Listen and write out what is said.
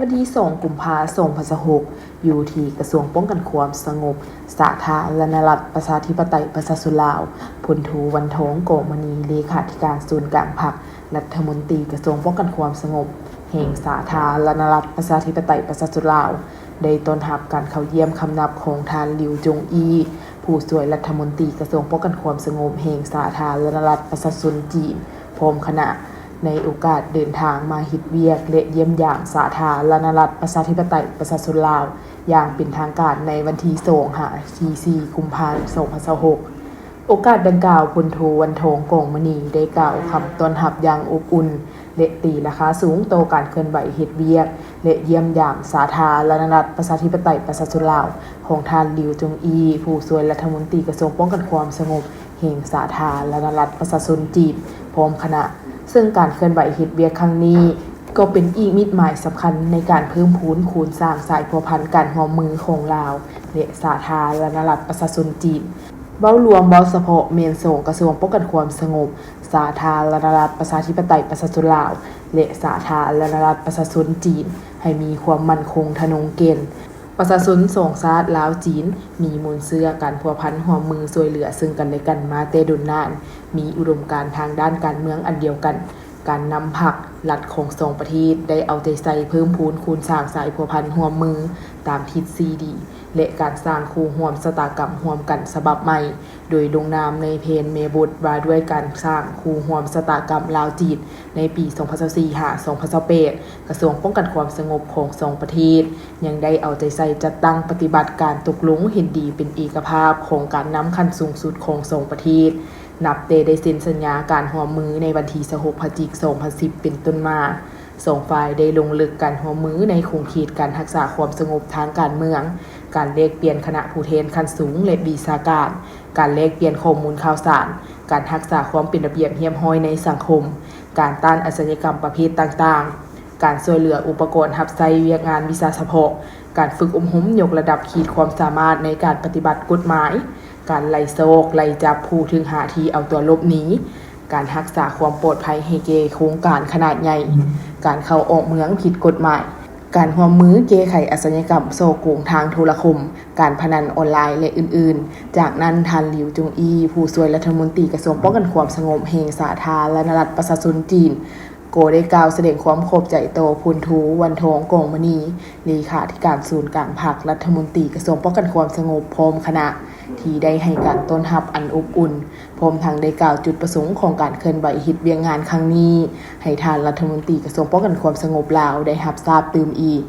ວັນທີສອງ ກຸມພາ ສອງພັນຊາວຫົກ ຢູ່ທີ່ກະຊວງປ້ອງກັນຄວາມສະຫງົບ ສາທາລະນະລັດ ປະຊາທິປະໄຕ ປະຊາຊົນລາວ, ພົນໂທ ວັນທອງ ກອງມະນີ ເລຂາທິການສູນກາງພັກ, ລັດຖະມົນຕີກະຊວງປ້ອງກັນຄວາມສະຫງົບແຫ່ງສາທາລະນະລັດ ປະຊາທິປະໄຕ ປະຊາຊົນລາວ ໄດ້ຕ້ອນຮັບການເຂົ້າຢ້ຽມຄຳນັບຂອງທ່ານ ລິວ ຈົງອີ ຜູ້ຊ່ວຍລັດຖະມົນຕີກະຊວງປ້ອງກັນຄວາມສະຫງົບແຫ່ງສາທາລະນະລັດ ປະຊາຊົນຈີນ ພ້ອມຄະນະ ໃນໂອກາດເດີນທາງມາເຮັດວຽກ ແລະ ຢ້ຽມຢາມສາທາລະນະລັດ ປະຊາທິປະໄຕ ປະຊາຊົນລາວ ຢ່າງເປັນທາງການໃນວັນທີສອງ ຫາ ທີສີ່ ກຸມພາ ສອງພັນຊາວຫົກ. ໂອກາດດັ່ງກ່າວ, ພົນໂທ ວັນທອງ ກອງມະນີ ໄດ້ກ່າວຄຳຕ້ອນຮັບຢ່າງອົບອຸ່ນ ແລະ ຕີລາຄາສູງຕໍ່ການເຄື່ອນໄຫວເຮັດວຽກ ແລະ ຢ້ຽມຢາມສາທາລະນະລັດ ປະຊາທິປະໄຕ ປະຊາຊົນລາວ ຂອງທ່ານ ລິວ ຈົງອີ ຜູ້ຊ່ວຍລັດຖະມົນຕີກະຊວງປ້ອງກັນຄວາມສະຫງົບແຫ່ງສາທາລະນະລັດ ປະຊາຊົນຈີນ ພ້ອມຄະນະ, ເຊິ່ງການເຄື່ອນໄຫວເຮັດວຽກຄັ້ງນີ້ ກໍເປັນອີກມິດໝາຍສຳຄັນໃນການເພີ່ມພູນຄູນສ້າງສາຍພົວພັນການຮ່ວມມືຂອງລາວ ແລະ ສາທາລະນະລັດ ປະຊາຊົນຈີນ. ເວົ້າລວມ, ເວົ້າສະເພາະແມ່ນສອງກະຊວງປ້ອງກັນຄວາມສະຫງົບ ສາທາລະນະລັດ ປະຊາທິປະໄຕ ປະຊາຊົນລາວ ແລະ ສາທາລະນະລັດ ປະຊາຊົນຈີນ ໃຫ້ມີຄວາມໝັ້ນຄົງທະນົງແກ່ນ. ປະຊາຊົນສອງຊາດລາວ-ຈີນ ມີມູນເຊື້ອການພົວພັນຮ່ວມມືຊ່ວຍເຫຼືອເຊິ່ງກັນແລະກັນມາແຕ່ດົນນານ, ມີອຸດົມການທາງດ້ານການເມືອງອັນດຽວກັນ, ການນຳພັກລັດຂອງສອງປະເທດໄດ້ເອົາໃຈໃສ່ເພີ່ມພູນຄູນສ້າງສາຍພົວພັນຮ່ວມມືຕາມທິດສີ່ດີ ແລະ ການສ້າງຄູ່ຮ່ວມຊະຕາກຳຮ່ວມກັນສະບັບໃໝ່, ໂດຍລົງນາມໃນແຜນແມ່ບົດວ່າດ້ວຍການສ້າງຄູ່ຮ່ວມຊະຕາກຳລາວ-ຈີນ ໃນປີສອງພັນຊາວສີ່ ຫາ ສອງພັນຊາວແປດ. ກະຊວງປ້ອງກັນຄວາມສະຫງົບຂອງສອງປະເທດ ຍັງໄດ້ເອົາໃຈໃສ່ຈັດຕັ້ງປະຕິບັດການຕົກລົງເຫັນດີເປັນເອກະພາບຂອງການນຳຂັ້ນສູງສຸດຂອງສອງປະເທດ, ນັບແຕ່ໄດ້ເຊັນສັນຍາການຮ່ວມມືໃນວັນທີຊາວຫົກ ພະຈິກ ສອງພັນສິບ ເປັນຕົ້ນມາ. ສອງຝ່າຍໄດ້ລົງເລິກການຮ່ວມມືໃນຂົງເຂດການຮັກສາຄວາມສະຫງົບທາງການເມືອງ, ການແລກປ່ຽນຄະນະຜູ້ແທນຂັ້ນສູງ ແລະ ວິຊາການ, ການແລກປ່ຽນຂໍ້ມູນຂ່າວສານ, ການຮັກສາຄວາມເປັນລະບຽບຮຽບຮ້ອຍໃນສັງຄົມ, ການຕ້ານອາຊະຍາກຳປະເພດຕ່າງໆ, ການຊ່ວຍເຫຼືອອຸປະກອນຮັບໃຊ້ວຽກງານວິຊາສະເພາະ, ການຝຶກອົບຮົມຍົກລະດັບຂີດຄວາມສາມາດໃນການປະຕິບັດກົດໝາຍ, ການໄລ່ຊອກໄລ່ຈັບຜູ້ຖືກຫາທີ່ເອົາຕົວຫຼົບໜີ, ການຮັກສາຄວາມປອດໄພໃຫ້ແກ່ໂຄງການຂະໜາດໃຫຍ່, ການເຂົ້າອອກເມືອງຜິດກົດໝາຍ, ການຮ່ວມມືແກ້ໄຂອາຊະຍາກຳສໍ້ໂກງທາງໂທລະຄົມ, ການພະນັນອອນລາຍ ແລະ ອື່ນໆ. ຈາກນັ້ນ, ທ່ານ ລິວ ຈົງອີ ຜູ້ຊ່ວຍລັດຖະມົນຕີກະຊວງປ້ອງກັນຄວາມສະຫງົບແຫ່ງສາທາລະນະລັດປະຊາຊົນຈີນ ກໍໄດ້ກ່າວສະແດງຄວາມຂອບໃຈຕໍ່ ພົນໂທ ວັນທອງ ກອງມະນີ ເລຂາທິການສູນກາງພັກ, ລັດຖະມົນຕີກະຊວງປ້ອງກັນຄວາມສະຫງົບ ພ້ອມຄະນະ ທີ່ໄດ້ໃຫ້ການຕ້ອນຮັບອັນອົບອຸ່ນ, ພ້ອມທັງໄດ້ກ່າວຈຸດປະສົງຂອງການເຄື່ອນໄຫວເຮັດວຽກງານຄັ້ງນີ້ ໃຫ້ທ່ານລັດຖະມົນຕີກະຊວງປ້ອງກັນຄວາມສະຫງົບລາວໄດ້ຮັບຊາບຕື່ມອີກ.